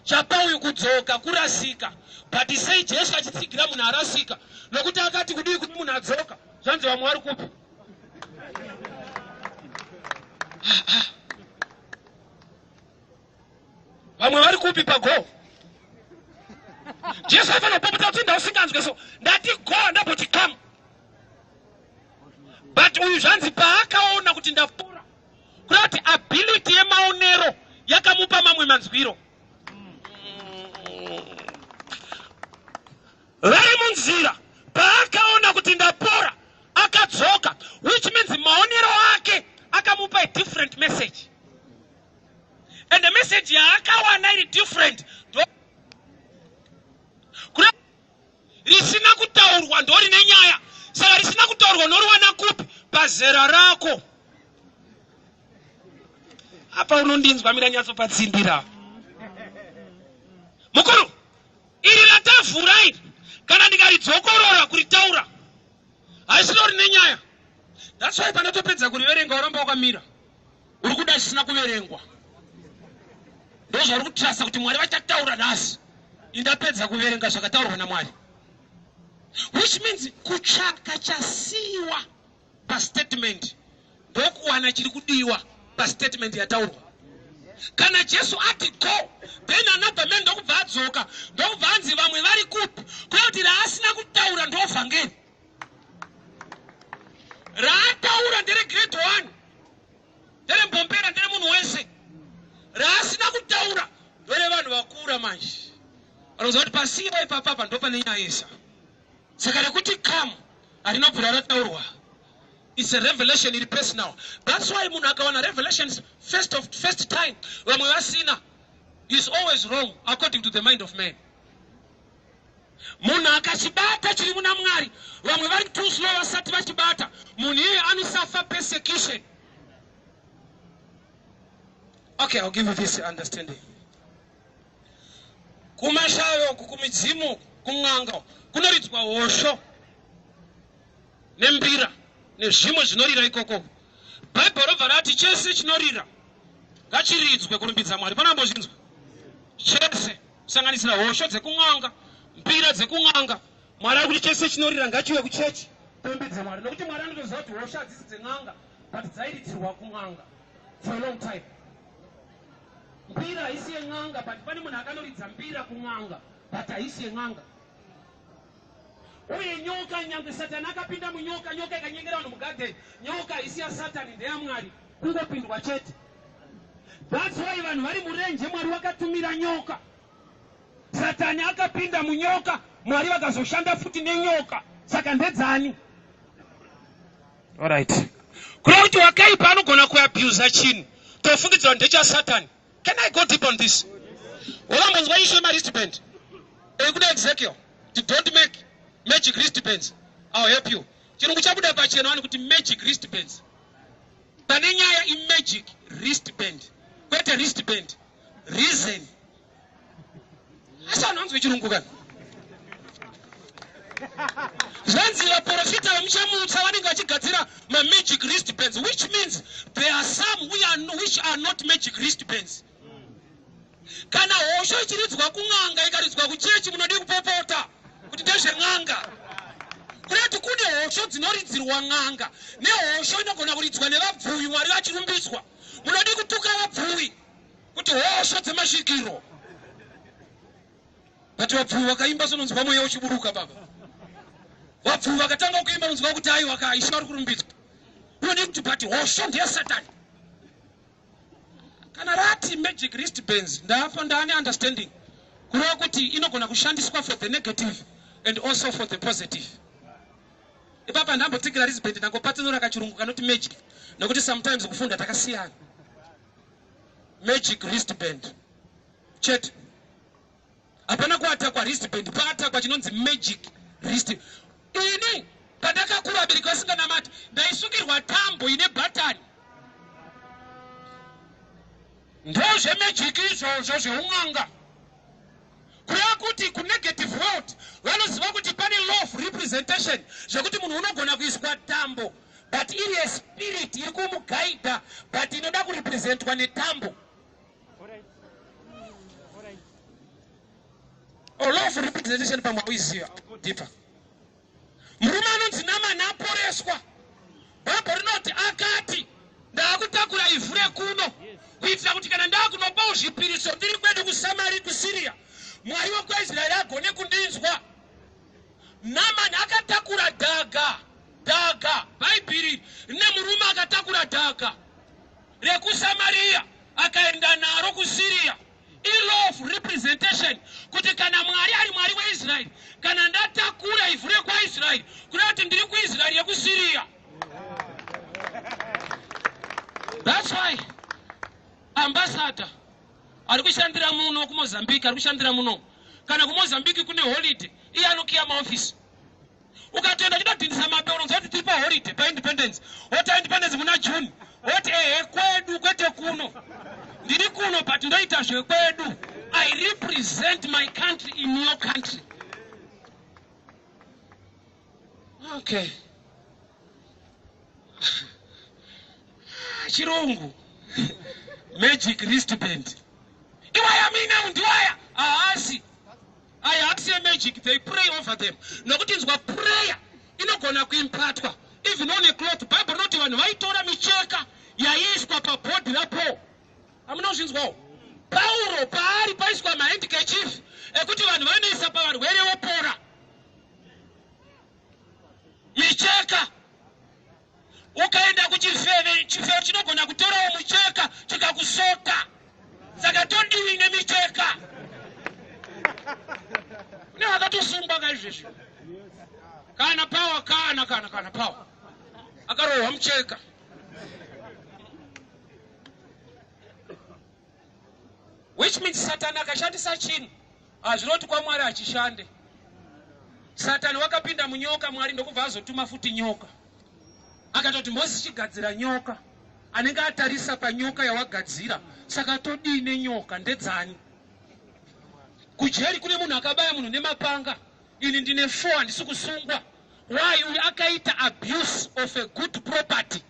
Chapa uyu kudzoka kurasika. But sei Jesu achitsigira munhu arasika? Nokuti akati kudii kuti munhu adzoka? Zvanzi vamwe vari kupi? Vamwe vari kupi pago? Jesu aifanira kupopota kuti ndausinganzwe so ndati go ndamboti come. But uyu zvanzi paakaona kuti ndapora, kureva kuti ability yemaonero yakamupa mamwe manzwiro. Vari munzira paakaona kuti ndapora akadzoka, which means maonero ake akamupa a different message, and the message yaakawana iri different. Risina kutaurwa ndorine nyaya. Saka risina kutaurwa unoriwana kupi? Pazera rako. Apa unondinzwa? Mira nyatsopatsindira mukuru. Iri ratavhura iri, kana ndikaridzokorora kuritaura, haisino rine nyaya. That's why panatopedza kuriverenga waramba wakamira, uri kuda zvisina kuverengwa. Ndozvauri kutrasta kuti Mwari vachataura nhasi. Indapedza kuverenga zvakataurwa naMwari, which means kutsvaka chasiyiwa pastatement ndokuwana chiri kudiwa pastatement yataurwa. Kana Jesu ati go, then another man ndokubva adzoka, ndokubva anzi vamwe vari kupi? Kuya kuti raasina kutaura ndovhangeri, raataura ndere grade one, nderembombera, ndere munhu wese. Raasina kutaura ndore vanhu vakura. Manje vanoziva kuti pasiwa ipapapa ndo pane nyaya yesa. Saka rekuti come harinobvira rataurwa. It's a revelation iri personal. That's why munhu akawana revelations first time, vamwe vasina, is always wrong according to the mind of man. Munhu akachibata chiri muna Mwari, vamwe vari too slow, vasati vachibata, munhu iyeye anosafa persecution. Okay, I'll give you this understanding. Kumashayo uku, kumidzimu, kun'anga, kunoridzwa hosho nembira nezvimwe zvinorira ikoko. Bhaibheri robva rati chese chinorira ngachiridzwe kurumbidza Mwari. Panambozvinzwa chese, kusanganisira hosho dzekun'anga, mbira dzekun'anga. Mwari ari kuti chese chinorira ngachiuye kuchechi kurumbidza Mwari, nokuti Mwari anotoziva kuti hosho hadzisi dzen'anga, but dzairidzirwa kun'anga for a long time. Mbira haisi yen'anga, but pane munhu akanoridza mbira kun'anga, but haisi yen'anga. Uye nyoka, nyange Satani akapinda munyoka, nyoka ikanyengera vanhu mugadheni, nyoka haisi yaSatani, ndeyamwari, kungopindwa chete. That's why vanhu vari murenje, Mwari wakatumira nyoka. Satani akapinda munyoka, Mwari vakazoshanda futi nenyoka. Saka ndedzani? Alright, kureva kuti wakaipa anogona kuabusa chinhu, tofungidzira kuti ndechasatani. Can I go deep on this? Wakambonzwa issue yemawristband ekuda Ezekiel kuti don't make magic wristbands, I'll help you? Chirungu chabuda pachena wani kuti magic wristbands. Pane nyaya, imagic wristband, kwete wristband reason. Asi vanhu vanzwe chirungu kana zvanzi vaprofita vamuchamutsa vanenge vachigadzira mamagic wristbands, which means there are some which are not magic wristbands. Kana hosho ichiridzwa kun'anga, ikaridzwa kuchechi, munodi kupopota kuti ndezven'anga? Kurati kune hosho dzinoridzirwa n'anga nehosho inogona kuridzwa nevabvuwi, Mwari vachirumbidzwa. Munodi kutuka vabvuwi kuti hosho dzemasvikiro? But vabvuwi vakaimba, sononzwa mweya uchiburuka. Baba, vabvuwi vakatanga kuimba, unonzwa kuti aiwa ka, Ishe vari kurumbidzwa. Unodi kuti but hosho ndeyasatani? Kana rati magic wristbands, ndafa ndaane understanding, kureva kuti inogona kushandiswa for the negative and also for the positive. Ipapa ndambotsigira wristband, ndangopatsanura kachirungu kanoti magic, nokuti sometimes kufunda takasiyana. Magic wristband chete, hapana kuatakwa wristband, paatakwa chinonzi magic wrist. Ini pandakakura, vabereki vasinganamati, ndaisungirwa tambo ine bhatani. Ndozvemagic izvozvo, zveun'anga. Kureva kuti kunegative world vanoziva kuti pane law of representation, zvekuti munhu unogona kuiswa tambo, but iri yespirit iri kumugaidha, but inoda kurepresentwa netambo. Law of representation pamwe hauiziva. I'll go deeper. Murume anonzi Namani aporeswa. Bhaibheri rinoti akati ndaakutakura ivhu rekuno kuitira kuti kana ndaakunopawo zvipiriso ndiri kwedu kuSamari kuSiria Mwari wekwaIsraeri agone kundinzwa. Namani akatakura dhaga dhaga. Bhaibheri rine murume akatakura dhaga rekuSamaria akaenda naro kuSiria. Ilaw of representation kuti kana Mwari ari Mwari weIsraeri, kana ndatakura ivhu rekwaIsraeri, kuda kuti ndiri kuIsraeri yekuSiria. That's why ambassador ari kushandira muno kuMozambique, ari kushandira muno. Kana kuMozambique kune holiday, iye anokiya maofisi. Ukatoenda uchidodhindisa mape unonzwa kuti tiri paholiday paindependence. Woti independence muna June. Woti ehe kwedu kwete kuno. Ndiri kuno but ndoita zvekwedu. I represent my country in your country. Okay. Chirungu. Magic wristband. Iwaya mina ndiwaya. Haasi. Aya haasi magic, they pray over them. Nokuti nzwa prayer inogona kuimpatwa even on a cloth. Bible rinoti vanhu vaitora micheka yaiiswa pabhodhi raPaul. Hamuna kuzvinzwawo? Pauro paari paiswa mahandkerchief ekuti vanhu vanoisa pavarwere vopora. Micheka. Ukaenda kuchifeve, chifeve chinogona kutorawo mucheka chikakusota. Saka todiwi nemicheka. Kune vakatosungwa kaizvezvi. Kana power, kana kana kana power. Akarohwa mucheka. Which means Satan akashandisa chinhu hazvinoti kwaMwari hachishande. Satani wakapinda munyoka, Mwari ndokubva azotuma futi nyoka. Akatoti Mozisi chigadzira nyoka. Anenge atarisa panyoka yawagadzira. Saka todii nenyoka ndedzani? Kujeri kune munhu akabaya munhu nemapanga. Ini ndine 4 handisi kusungwa. Why? Uyu akaita abuse of a good property.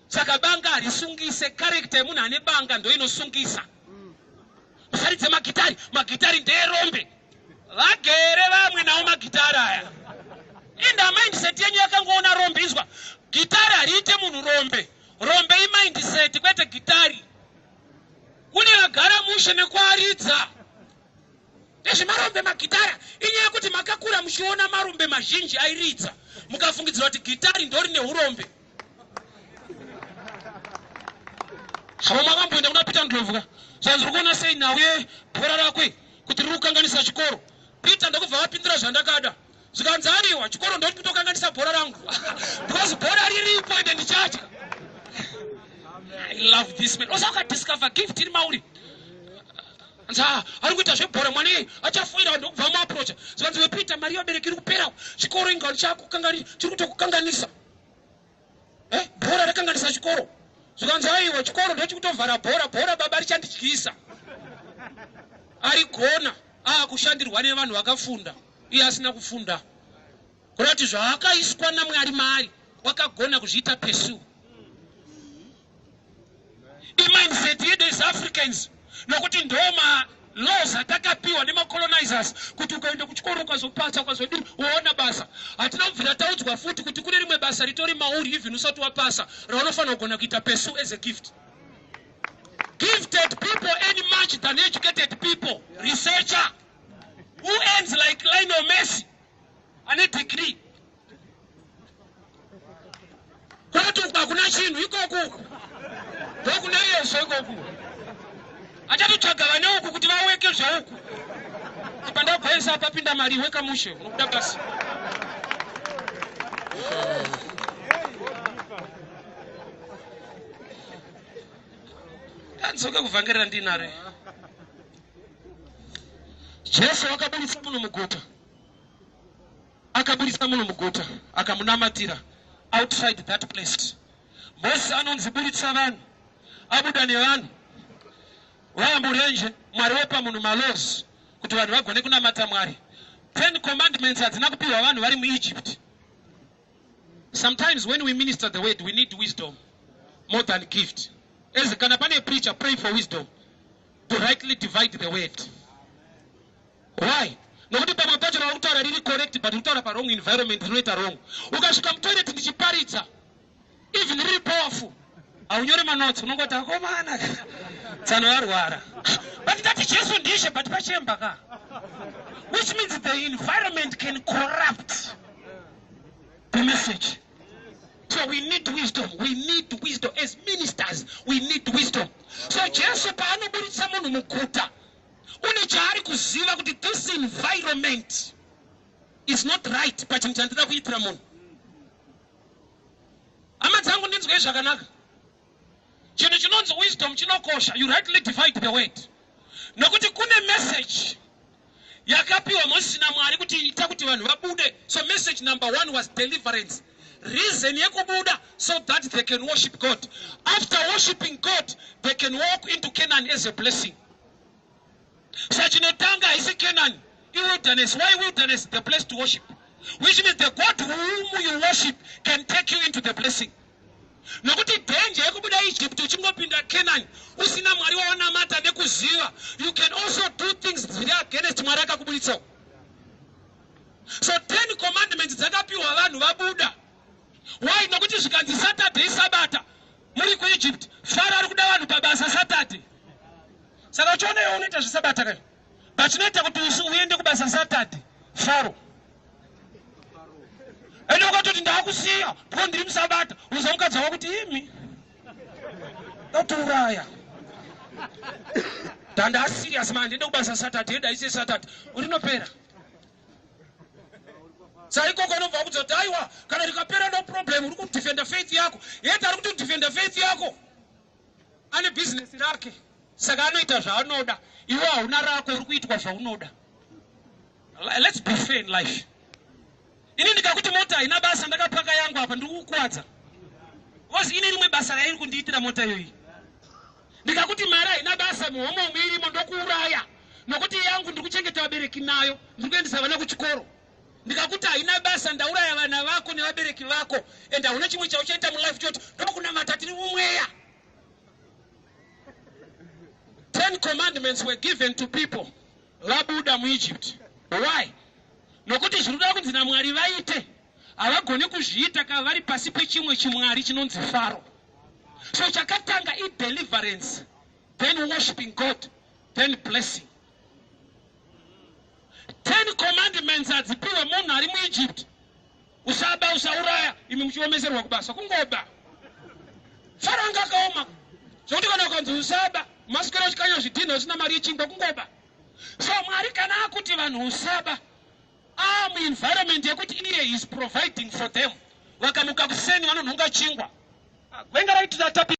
Saka banga harisungise, character yemunhu ane banga ndoinosungisa. Musaridze magitari, magitari ndeerombe. Vagere vamwe nawo magitari aya. Inda mindset yenyu yakangoona rombe inzwa. Gitari hariite munhu rombe. Rombe imindset kwete gitari. Kune vagara mushe nekuaridza. Nezvemarombe magitara inyaya yekuti makakura muchiona marombe mazhinji airidza mukafungidzira kuti gitari ndorine urombe. Havo makamboenda kuna Peter Ndlovu ka zvanzi uri kuona sei nhau yebhora rako kuti riri kukanganisa chikoro. Peter ndokubva vapindura zvandakada zvikanzi aiwa chikoro ndoti kutokanganisa bhora rangu because bhora riripo ende ndichatya. I love this man. Osa ukadiscover gift iri mauri. Nza ari kuita zvebhora mwana iye achafoira vanhu ndokubva vamuaprocha zvikanzi wePeter mari yevabereki iri kupera chikoro inga chakukangani chiri kutokukanganisa. Bhora rakanganisa chikoro. Zvikanzi aiwa chikoro ndochikutovhara bhora, bhora baba richandityisa. Arigona aakushandirwa nevanhu vakafunda iye asina kufunda. Kureva kuti zvaakaiswa naMwari maari wakagona kuzviita pursue. Imindset yedu as Africans nokuti ndo ma laws atakapiwa nemacolonizers kuti ukaenda kuchikoro ukazopasa ukazodii woona basa. Hatina kubvira taudzwa futi kuti kune rimwe basa ritori mauri even usati wapasa raunofanira kugona kuita pursue as a gift. Gifted people earn much than educated people. Researcher who earns like Lionel Messi ane degree. Kurati uku hakuna chinhu ikoku ndokune yeso ikoku. Achatotsvaga vane uku kuti vaweke zveuku. Apa ndagwaisa papinda mari weka mushe unobuda basa. Tadzoka kuvhangerera ndinaro. Jesu akaburitsa munhu muguta. Akaburitsa munhu muguta akamunamatira outside that place. Mose anonzi buritsa vanhu. Abuda nevanhu. Vayamburenje Mwari wopa munhu malaws kuti vanhu vagone kunamata Mwari. 10 commandments hadzina kupiwa vanhu vari muEgypt. Sometimes when we minister the word we need wisdom more than gift. As kana pane preacher, pray for wisdom to rightly divide the word. Why? Nokuti pamwe pacho rauri kutaura riri correct, but kutaura pawrong environment rinoita wrong. Ukasvika mutoilet ndichiparidza, even riri powerful, haunyori manotes. Unongoti, "Akomana, tsano varwara," but tati Jesu ndishe, but pachemba ka, which means the environment can corrupt the message. So we need wisdom. We need wisdom as ministers. We need wisdom. So Jesu paanoburitsa munhu muguta, une chaari kuziva kuti this environment is not right pachinhu chandida kuitira munhu. Hama dzangu, ndinzwei zvakanaka. Chinhu chinonzi wisdom chinokosha. You rightly divide the word, nokuti kune message yakapiwa Mozisi naMwari kuti ita kuti vanhu vabude. So message number one was deliverance, reason yekubuda, so that they can worship God. After worshiping God, they can walk into Canaan as a blessing. So chinotanga haisi Canaan, iwilderness. Why wilderness? The place to worship, which means the God whom you worship can take you into the blessing. Nokuti danger yekubuda Egypt uchingopinda Canaan usina Mwari wawanamata nekuziva, you can also do things dziri against Mwari akakubuditsawo. So 10 Commandments dzakapiwa vanhu vabuda. Why? Nokuti zvikanzi Saturday isabata muri kuEgypt, Faro ari kuda vanhu pabasa Saturday. Saka uchiona iwe unoita zvesabata kai, but chinoita kuti uende kubasa Saturday, Faro. Ende ukatoti, "Ndaakusiya ndiko ndiri musabata," uza mukadzi wako kuti, "Imi ndatouraya, ndandaserious man, ndiende kubasa Saturday yedu haisi Saturday," rinopera. Saikoko unobva kudza kuti, "Aiwa, kana rikapera, no problem." Uri kudefenda faith yako, yet ari kuti kudefenda faith yako ane bhizinesi rake, saka anoita zvaanoda. Iwe hauna rako, uri kuitwa zvaunoda. Let's be fair in life. Ini ndikakuti mota haina basa, ndakapaka yangu apa, ndiri kukuwadza because ine rimwe basa rairi kundiitira mota iyoyi. Ndikakuti mari haina basa, muhomo umu irimo, ndokuuraya, nokuti yangu ndiri kuchengeta vabereki nayo, ndiri kuendesa vana kuchikoro. Ndikakuti haina basa, ndauraya vana vako nevabereki vako, and hauna chimwe chauchaita mulife choti ndokunamata. Tiri mumweya. 10 Commandments were given to people vabuda muEgypt. Why? Nokuti zviri kuda kunzi naMwari vaite havagoni kuzviita kana vari pasi pechimwe chimwari chinonzi Faro. So chakatanga ideliverance, then worshiping God, then blessing. 10 Commandments hadzipiwe munhu ari muEgypt. Usaba, usauraya, imi muchiomeserwa kubasa kungoba. Faro anga akaoma zvokuti kana ukanzi usaba, maswera uchikanya zvidhinha usina mari yechingwa, kungoba. So Mwari kana akuti vanhu usaba, amuenvironment yekuti iye is providing for them. Vakamuka kuseni, vanonhonga chingwa. Gwenga raiti ratapi.